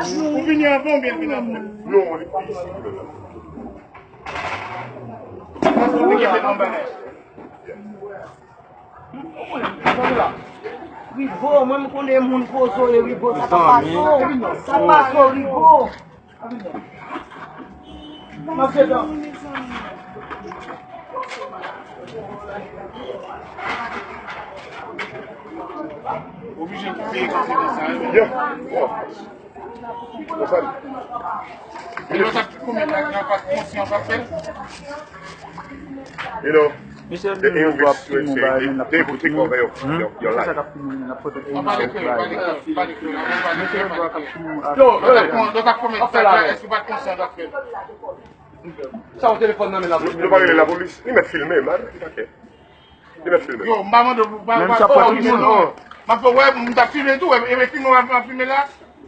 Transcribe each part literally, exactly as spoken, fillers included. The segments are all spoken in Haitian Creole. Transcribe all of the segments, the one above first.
Ou vini anvan oubyen l vin apre? Non, li pi isi ki lòt la. Paske ou te gen anba la. Rigo, mwen m konnen moun kozo e Rigo, sa pa pase w, sa pase w, Rigo. Oblije kite konsekans sa, wi. Yeah. Konsa li. Yo t ap koumet la, nan pa konsyan pa fè l. You know, the English will say, they, they will take over your, your, your life. An pale kreyòl, pale kreyòl, pale kreyòl, an pale kreyòl, pale kreyòl. Yo, yo t ap koumet sa, èske w pa t konsyan w t ap fè l? Sa yon telefòn nan men lapolis. Nou pa rele lapolis, li mèt filme, man, li pa kè. Li mèt filme. Yo, m pa mande w pou, pa, menm pa, sa pa pa tout moun, non. M ap fè, wè, m t ap filme tou, wè, e filme w ap filme la.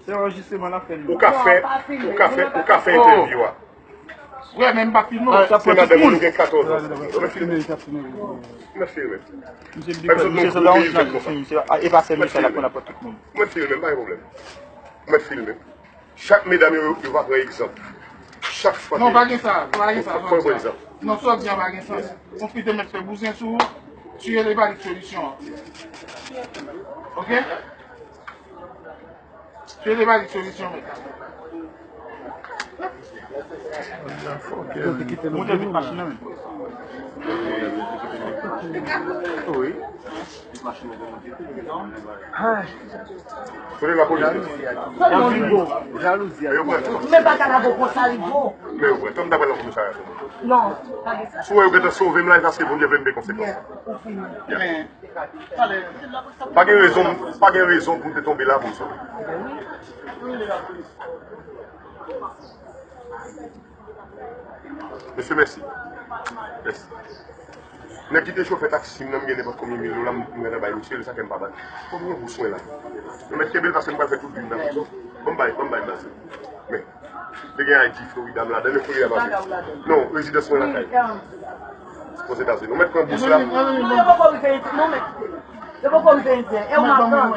Se anrejistreman l ap fè li. Ou ka fè, ou ka fè, ou ka fè entèvyou a. Wè, men m pa filme w. Se madanm ou, nou gen katòz an. Ou mèt filme. Ou mèt filme. Menm si nou kouri vit konsa. Ou mèt filme, pa gen pwoblèm. Ou mèt filme. Chak medam yo, yo va pran egzanp. Chak fwa. Non, pa gen sa, pa gen sa. Fò pran egzanp. Non, sa w di a pa gen sans. Yon fi te mèt fè bouzen sou ou, tiye li pa li solisyon an. Oke? Tiye li pa li solisyon, men. Monte vit machin nan, men. Wi. Kote lapolis? Jalouzi a. Men yo pran tout. Men pa ka la bon konsa li bon. Men yo pran tout, m ta pral nan komisarya. Non, pa de sa. Si w wè yo gentan sove m la, e paske Bondye vle m de konsekans. Yeah, ou fini. Yeah. Pa gen rezon, pa gen rezon pou m te tonbe la pou m sove. Mesye, mèsi. Mèsi. Nèg ki te chofè taksi m nan, m gen nenpòt konbyen mil dola, m, m gentan bay misye, sa fè m pa bay. Konbyen bous mwen la? Nou mèt kenbe l paske m pral fè tout vi m nan prizon. Ban m bay, ban m bay baz. Men, te gen I D Florida m ladan, men Florida pa vre. Non, rezidans mwen lakay. Ozetazini. Nou mèt pran bous la. Non, yo poko rive, non, men, yo poko rive Endyen. E w nan gang.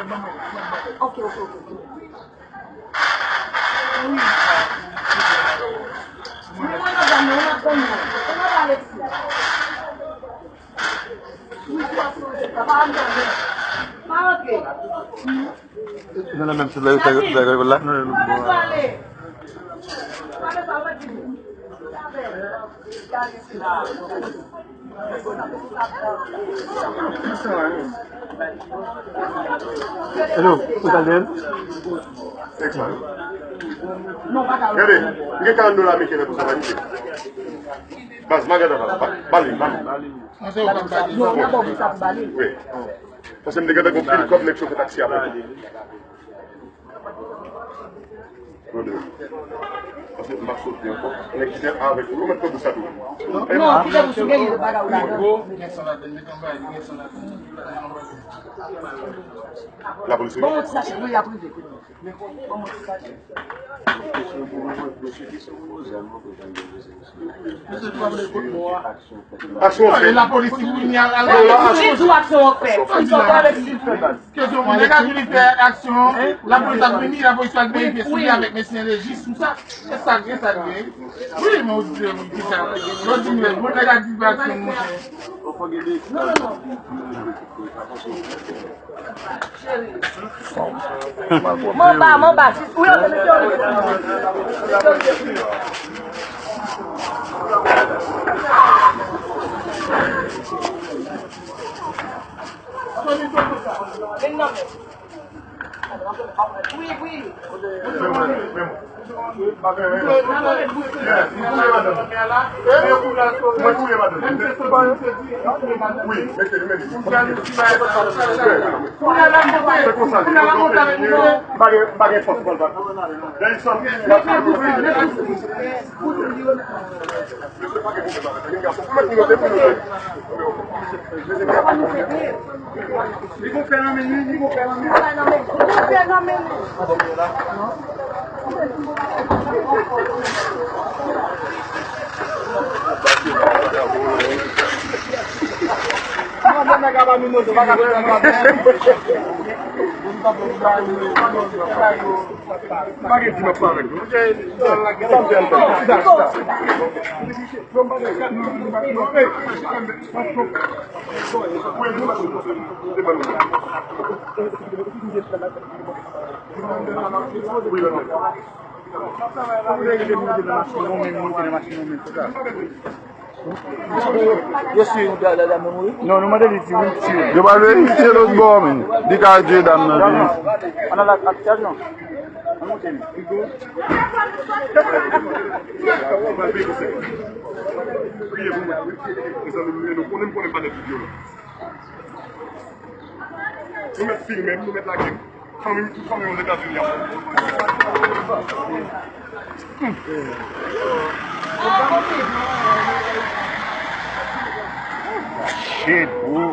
Ok, ok, ok, ok. Nan la menm sèt la, yo fè, yo fè la. Hello, ou tande l? Gade, m gen karant dola ameriken nan pou sa vanite. Baz, m a gade avan. Ba, ba li, ba li. Yo, yo ba w sa pou ba li. Wi. Paske m te gentan gon pil kòb, nèg chofè taksi a pran. Paske m ap soti ankò. Nèg ki te avèk ou, yo mèt pran bous la tou. Non, kite bous ou genyen, bagay ou ladan. Lapolis. Bon, ti sachet, wi, y ap rive. Bon, ti sachet. Aksyon fèt. Lapolis ki vini al, al. Ki jou aksyon an fèt? Ki jou aksyon an fèt? Kesyon pou nèg la vini fè aksyon, lapolis ap vini, lapolis pral verifye si li avèk mesye lejis, tout sa. E sa, e sa l ye. Wi, men ou di, wi, ki sa. Yo di, men, bon, nèg la di, pa aksyon, monchè. Manba, manba, sis, wi, yo te mete yo. Vin nan men. Wi, wi. Mwen touye madanm. Wi, mete, mete. Se konsa. Pa gen, pa gen fòs pou l bat. Dèyè sa. Li gon fè nan men li, li gon fè nan men li. Li gon fè nan men li. Mwen, mwen, nèg a pa nou moto, pa ka fè nan men. Yo swiv dada dam nan mouri? Non, nou mande li di wi, li swiv. Yo pral verifye lòt bò, men. Li ka di dam nan vini. Ann al ak, ak chaj, non? Ann monte li. Priye pou mwen. Mezanmi, nou konnen, m konnen pa nèg ki vyolans. Nou mèt filme m, nou mèt lage m. Fanmi m, tout fanmi m Ozetazini an. Shit, bro.